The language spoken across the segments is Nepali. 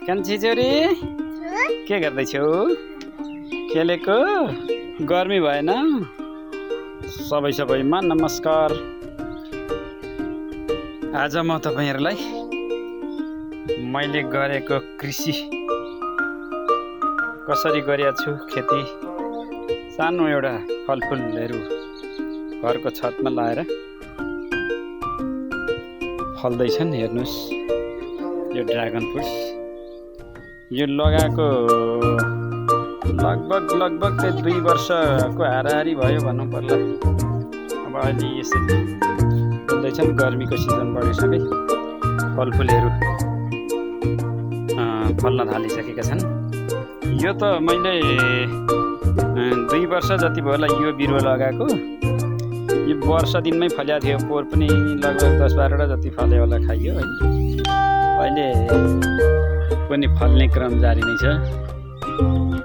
कान्छी छोरी के गर्दैछौ? खेलेको? गर्मी भएन? सबैमा नमस्कार। आज म तपाईहरुलाई मैले गरेको कृषि कसरी गरेको छु, खेती सानो एउटा फलफुलहरु घरको छतमा लाएर फल्दैछन्। हेर्नुस्, यो ड्रागन फ्रुट्स यो लगाएको लगभग 2 वर्षको हाराहारी भयो भन्नु पर्ला। अब अहिले यसरी फल्दैछन्। गर्मीको सिजन बढिसके फलफुलहरु फल्न थालिसकेका छन्। यो त मैले 2 वर्ष जति भयो होला यो बिरुवा लगाएको। यो वर्ष दिनमै फल्या थियो। पोहोर पनि लगभग 10-12 जति फल्यो होला, खाइयो। अहिले पनि फल्ने क्रम जारी नै छ।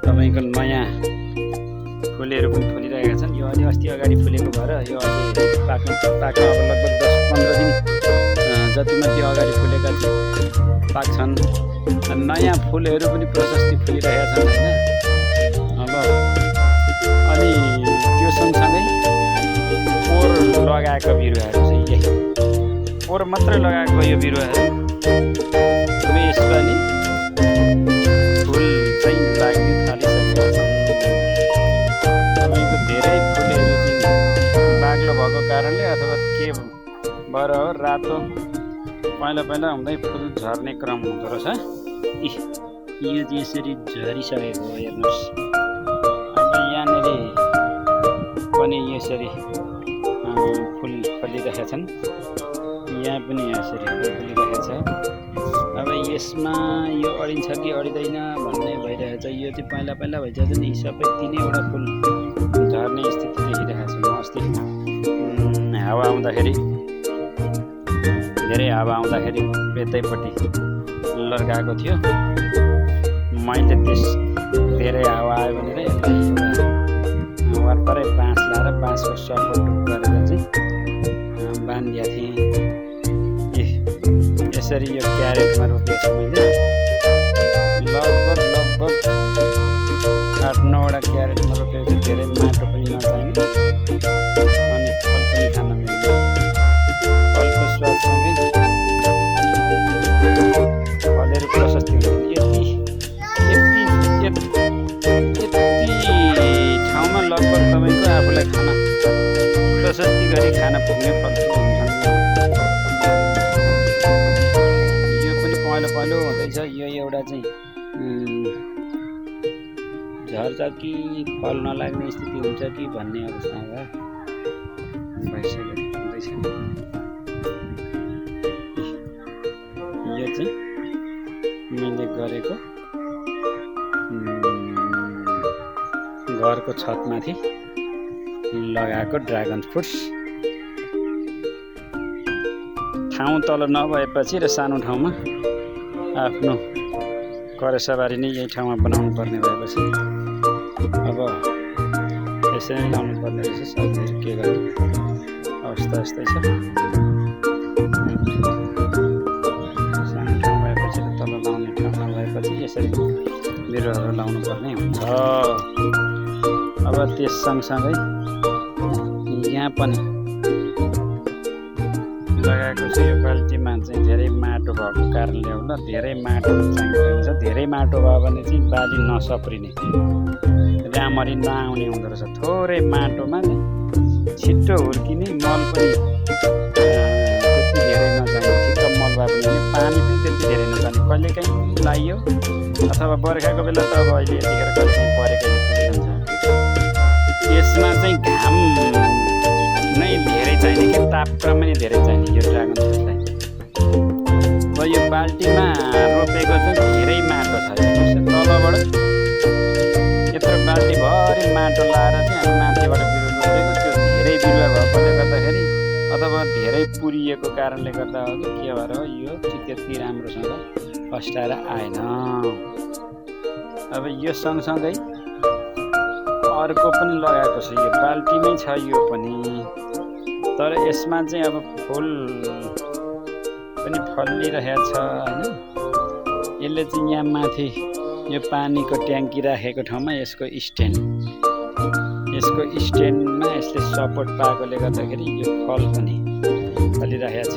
तपाईको नयाँ फुलहरु पनि फुलिरहेका छन्। यो अलि अस्ति अगाडि फुलेको भएर यो अहिले पाक्न अब लगभग 10-15 दिन जतिमा त्यो अगाडि फुलेका पाक्छन्। नयाँ फुलहरु पनि प्रशस्ति फुलिरहेका छन् हैन। अब अनि त्यो सँगसँगै पोहोर लगाएको बिरुवाहरु चाहिँ यही पोहोर मात्रै लगाएको यो बिरुवाहरु यसपालि फुल चाहिँ लाग्न थालिसकेका छन्। तपाईँको धेरै फुलहरु चाहिँ बाक्लो भएको कारणले अथवा के भएर हो, रातो पहिला हुँदै फुल झर्ने क्रम हुँदो रहेछ। यो चाहिँ यसरी झरिसकेको हो। हेर्नुहोस्, अब यहाँनिर पनि यसरी फुल फलिरहेका छन्। यहाँ पनि यसरी फुल फलिरहेको छ। अब यसमा यो अडिन्छ कि अडिँदैन भन्ने भइरहेको छ। यो चाहिँ पहिला भइसक्यो नि, सबै 3वटा फुल झर्ने स्थिति देखिरहेको छु म। अस्ति हावा आउँदाखेरि, धेरै हावा आउँदाखेरि बेतैपट्टि लड्काएको थियो मैले। धेरै हावा आयो भनेर यसलाई वरपरै बाँस लाएर बाँसको सपोर्ट गरेर चाहिँ बाँधिया थिएँ। यसरी यो क्यारेटमा रोपेको छु मैले। लगभग 8-9वटा क्यारेटमा रोपेको छु। धेरै माटो पनि नचाहिने अनि फल पनि खान मिल्ने। फलको स्वादसँगै फलहरु प्रशस्ति हुन्छ। यति ठाउँमा लगभग तपाईँको आफूलाई खाना प्रशस्ति गरी खान पुग्ने फलफुल हुन्छन्। यो पनि पहेँलो हुँदैछ। यो एउटा चाहिँ झर्छ कि फल नलाग्ने स्थिति हुन्छ कि भन्ने अवस्थामा भइसकेको हुँदैछ। यो चाहिँ मैले गरेको घरको छतमाथि लगाएको ड्रागन फ्रुट्स। ठाउँ तल नभएपछि र सानो ठाउँमा आफ्नो करेसाबारी नै यही ठाउँमा बनाउनु पर्ने भएपछि अब यसरी नै लाउनु पर्ने रहेछ। सब्जीहरू के गर्ने अवस्था यस्तै छ। सानो ठाउँ भएपछि र तल लाउने ठाउँ नभएपछि यसरी बिरुवाहरू लाउनु पर्ने हुन्छ। अब त्यस सँगसँगै यहाँ पनि लगाएको छु। यो बाल्टीमा चाहिँ धेरै माटो भएको कारणले होला धेरै माटो चाहिन्छ। धेरै माटो भयो भने चाहिँ बाली नसप्रिने, राम्ररी नआउने हुँदो रहेछ। थोरै माटोमा छिट्टो हुर्किने, मल पनि त्यति धेरै नचाहिने, ठिक्क मल भए पनि पानी पनि त्यति धेरै नचाहिने। कहिलेकाहीँ लाइयो अथवा बर्खाको बेला त अब अहिले यतिखेर कहिलेकाहीँ परेकाले पुगिन्छ। यसमा चाहिँ घाम नै धेरै चाहिने कि तापक्रम पनि धेरै चाहिने यो ड्रागन फ्रुट्सलाई। अब यो बाल्टीमा रोपेको चाहिँ धेरै माटो छ। तलबाट यत्रो बाल्टीभरि माटो लाएर चाहिँ हामी माथिबाट बिरुवा रोपेको। त्यो धेरै बिरुवा भएकोले गर्दाखेरि अथवा धेरै पुरिएको कारणले गर्दा हो कि के भएर हो, यो चाहिँ त्यति राम्रोसँग फस्टाएर आएन। अब यो सँगसँगै अर्को पनि लगाएको छु। यो बाल्टीमै छ यो पनि, तर यसमा चाहिँ अब फुल पनि फलिरहेको छ हैन। यसले चाहिँ यहाँ माथि यो पानीको ट्याङ्की राखेको ठाउँमा यसको स्ट्यान्डमा यसले सपोर्ट पाएकोले गर्दाखेरि यो फल पनि फलिरहेको छ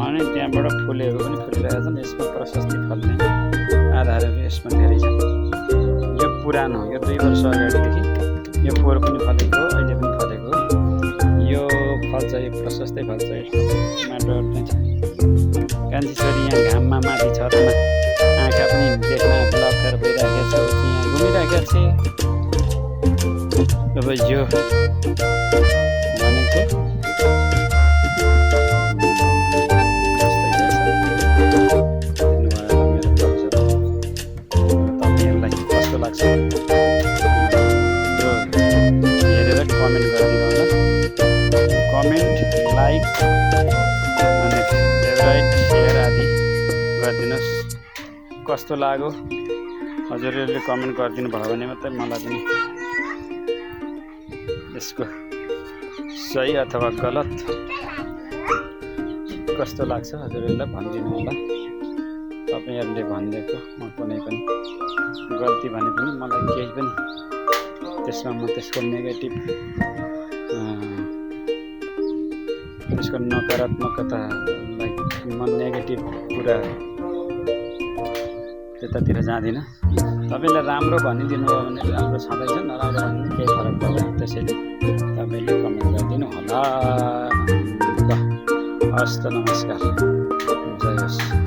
अनि त्यहाँबाट फुलहरू पनि फुलिरहेका छन्। यसमा प्रशस्ति फल्ने आधारहरू यसमा धेरै छन्। यो पुरानो यो 2 वर्ष अगाडिदेखि यो पोहोर पनि फलेको हो, अहिले पनि फलेको हो। यो फल्छ, यो प्रशस्तै फल्छ। माटोहरू नै छ। कान्छी छोरी यहाँ घाममा माथि छतमा आँखा पनि देख्न लखेर भइरहेको छ, यहाँ घुमिरहेको छ। अब यो भनेको तपाईँहरूलाई कस्तो लाग्छ हेरेर कमेन्ट गरिदिनु होला। कमेन्ट, लाइक अनि फेभराइट, सेयर आदि गरिदिनुहोस्। कस्तो लाग्यो हजुरहरूले कमेन्ट गरिदिनु भयो भने मात्रै मलाई पनि यसको सही अथवा गलत कस्तो लाग्छ हजुरहरूलाई भनिदिनु होला। तपाईँहरूले भनिदिएको म कुनै पनि गल्ती भने पनि मलाई केही पनि त्यसमा म त्यसको नेगेटिभ त्यसको नकारात्मकतालाई म नेगेटिभ कुरा त्यतातिर जाँदिनँ। तपाईँले राम्रो भनिदिनु भयो भने राम्रो छँदैछ, नराम्रो भने केही फरक पर्दैन। त्यसैले तपाईँले कमेन्ट गरिदिनु होला। ल हस् त, नमस्कार, जय होस्।